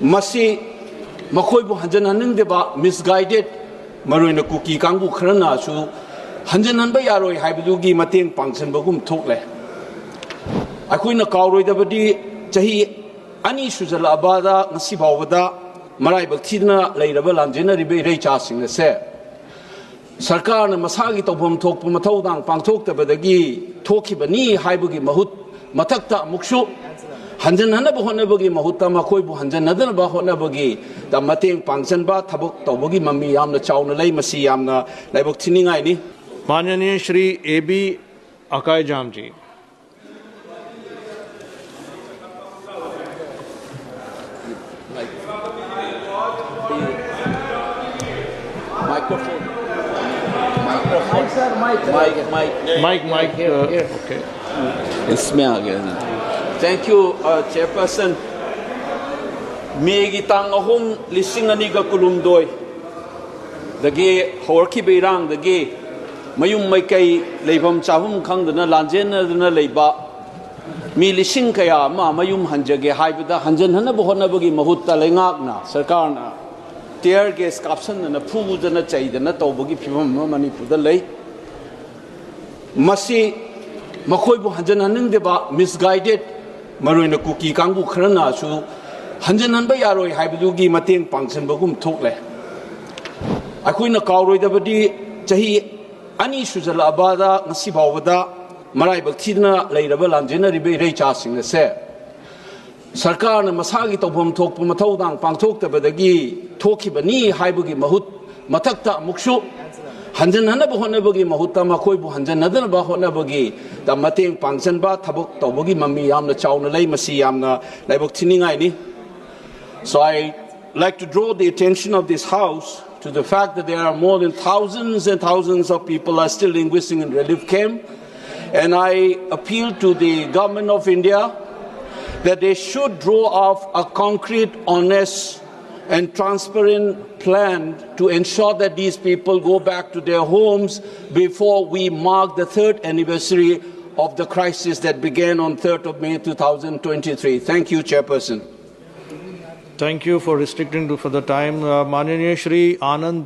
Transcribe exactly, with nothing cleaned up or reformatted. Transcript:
ꯃꯁꯤ ꯃꯈꯣꯏꯕꯨ ꯍꯟꯖꯤꯟꯍꯟꯅꯤꯡꯗꯕ, ꯃꯤꯁꯒꯥꯏꯗꯦꯠ, ꯃꯔꯨꯑꯣꯏꯅ ꯀꯨꯀꯤ ꯀꯥꯡꯕꯨ ꯈꯔꯅꯁꯨ ꯍꯟꯖꯤꯟꯍꯟꯕ ꯌꯥꯔꯣꯏ ꯍꯥꯏꯕꯗꯨꯒꯤ ꯃꯇꯦꯡ ꯄꯥꯡꯁꯤꯟꯕꯒꯨꯝ ꯊꯣꯛꯂꯦ꯫ ꯑꯩꯈꯣꯏꯅ ꯀꯥꯎꯔꯣꯏꯗꯕꯗꯤ, ꯆꯍꯤ ꯑꯅꯤ ꯁꯨꯖꯜꯂꯛꯑꯕꯗ ꯉꯁꯤ ꯐꯥꯎꯕꯗ ꯃꯔꯥꯏꯕꯛ ꯊꯤꯗꯅ ꯂꯩꯔꯕ ꯂꯥꯟꯖꯦꯟꯅꯔꯤꯕ ꯏꯔꯩꯆꯥꯁꯤꯡ ꯑꯁꯦ ꯁꯔꯀꯥꯔꯅ ꯃꯁꯥꯒꯤ ꯇꯧꯐꯝ ꯊꯣꯛꯄ ꯃꯊꯧꯗꯥꯡ ꯄꯥꯡꯊꯣꯛꯇꯕꯗꯒꯤ ꯊꯣꯛꯈꯤꯕꯅꯤ ꯍꯥꯏꯕꯒꯤ ꯃꯍꯨꯠ, ꯃꯊꯛꯇ ꯑꯃꯨꯛꯁꯨ ꯍꯟꯖꯤꯟꯅꯅꯕ ꯍꯣꯠꯅꯕꯒꯤ ꯃꯍꯨꯠꯇ ꯃꯈꯣꯏꯕꯨ ꯍꯟꯖꯤꯟꯅꯗꯅꯕ ꯍꯣꯠꯅꯕꯒꯤ ꯃꯇꯦꯡ ꯄꯥꯡꯁꯤꯟꯕ ꯊꯕꯛ ꯇꯧꯕꯒꯤ ꯃꯃꯤ ꯌꯥꯝꯅ ꯆꯥꯎꯅ ꯂꯩ꯫ ꯃꯁꯤ ꯌꯥꯝꯅ ꯂꯥꯏꯕꯛ ꯊꯤꯅꯤꯡꯉꯥꯏꯅꯤ꯫ माननीय Shri A B Akaijam ji. Microphone. Microphone. Mic, mic. Mic mic okay. इसमें आ गया ना। Thank you, uh, Chairperson. ꯃꯦꯒꯤ ꯇꯥꯡ ꯑꯍꯨꯝ, ꯂꯤꯁꯤꯡ ꯑꯅꯤꯒ ꯀꯨꯟꯍꯨꯝꯗꯣꯏ ꯗꯒꯤ ꯍꯧꯔꯛꯈꯤꯕ ꯏꯔꯥꯡꯗꯒꯤ ꯃꯌꯨꯝ ꯃꯩꯀꯩ, ꯂꯩꯐꯝ ꯆꯥꯐꯝ ꯈꯪꯗꯅ ꯂꯥꯟꯖꯦꯟꯅꯗꯨꯅ ꯂꯩꯕ ꯃꯤ ꯂꯤꯁꯤꯡ ꯀꯌꯥ ꯑꯃ ꯃꯌꯨꯝ ꯍꯟꯖꯒꯦ ꯍꯥꯏꯕꯗ ꯍꯟꯖꯟꯍꯟꯅꯕ ꯍꯣꯠꯅꯕꯒꯤ ꯃꯍꯨꯠꯇ ꯂꯩꯉꯥꯛꯅ, ꯁꯔꯀꯥꯔꯅ tear gas ꯀꯥꯞꯁꯟꯗꯅ, ꯐꯨꯗꯅ, ꯆꯩꯗꯅ ꯇꯧꯕꯒꯤ ꯐꯤꯕꯝ ꯑꯃ ꯃꯅꯤꯄꯨꯔꯗ ꯂꯩ꯫ ꯃꯁꯤ ꯃꯈꯣꯏꯕꯨ ꯍꯟꯖꯤꯟꯍꯟꯅꯤꯡꯗꯕ, ꯃꯤꯁꯒꯥꯏꯗꯦꯠ, ꯃꯔꯨꯑꯣꯏꯅ ꯀꯨꯀꯤ ꯀꯥꯡꯕꯨ ꯈꯔꯅꯁꯨ ꯍꯟꯖꯤꯟꯍꯟꯕ ꯌꯥꯔꯣꯏ ꯍꯥꯏꯕꯗꯨꯒꯤ ꯃꯇꯦꯡ ꯄꯥꯡꯁꯤꯟꯕꯒꯨꯝ ꯊꯣꯛꯂꯦ꯫ ꯑꯩꯈꯣꯏꯅ ꯀꯥꯎꯔꯣꯏꯗꯕꯗꯤ, ꯆꯍꯤ ꯑꯅꯤ ꯁꯨꯖꯜꯂꯛꯑꯕꯗ ꯉꯁꯤ ꯐꯥꯎꯕꯗ ꯃꯔꯥꯏꯕꯛ ꯊꯤꯗꯅ ꯂꯩꯔꯕ ꯂꯥꯟꯖꯦꯟꯅꯔꯤꯕ ꯏꯔꯩꯆꯥꯁꯤꯡ ꯑꯁꯦ ꯁꯔꯀꯥꯔꯅ ꯃꯁꯥꯒꯤ ꯇꯧꯐꯝ ꯊꯣꯛꯄ ꯃꯊꯧꯗꯥꯡ ꯄꯥꯡꯊꯣꯛꯇꯕꯗꯒꯤ ꯊꯣꯛꯈꯤꯕꯅꯤ ꯍꯥꯏꯕꯒꯤ ꯃꯍꯨꯠ, ꯃꯊꯛꯇ ꯑꯃꯨꯛꯁꯨ ꯍꯟꯖꯤꯟꯅꯅꯕ ꯍꯣꯠꯅꯕꯒꯤ ꯃꯍꯨꯠꯇ ꯃꯈꯣꯏꯕꯨ ꯍꯟꯖꯤꯟꯅꯗꯅꯕ ꯍꯣꯠꯅꯕꯒꯤ ꯃꯇꯦꯡ ꯄꯥꯡꯁꯤꯟꯕ ꯊꯕꯛ ꯇꯧꯕꯒꯤ ꯃꯃꯤ ꯌꯥꯝꯅ ꯆꯥꯎꯅ ꯂꯩ꯫ ꯃꯁꯤ ꯌꯥꯝꯅ ꯂꯥꯏꯕꯛ ꯊꯤꯅꯤꯡꯉꯥꯏꯅꯤ꯫ So I like to draw the attention of this House to the fact that there are more than thousands and thousands of people are still languishing in relief camp. And I appeal to the Government of India that they should draw up a concrete, honest, and transparent plan to ensure that these people go back to their homes before we mark the third anniversary of the crisis that began on third of May two thousand twenty-three. Thank you, Chairperson. Thank you for restricting to, for the time. Uh, माननीय श्री आनंद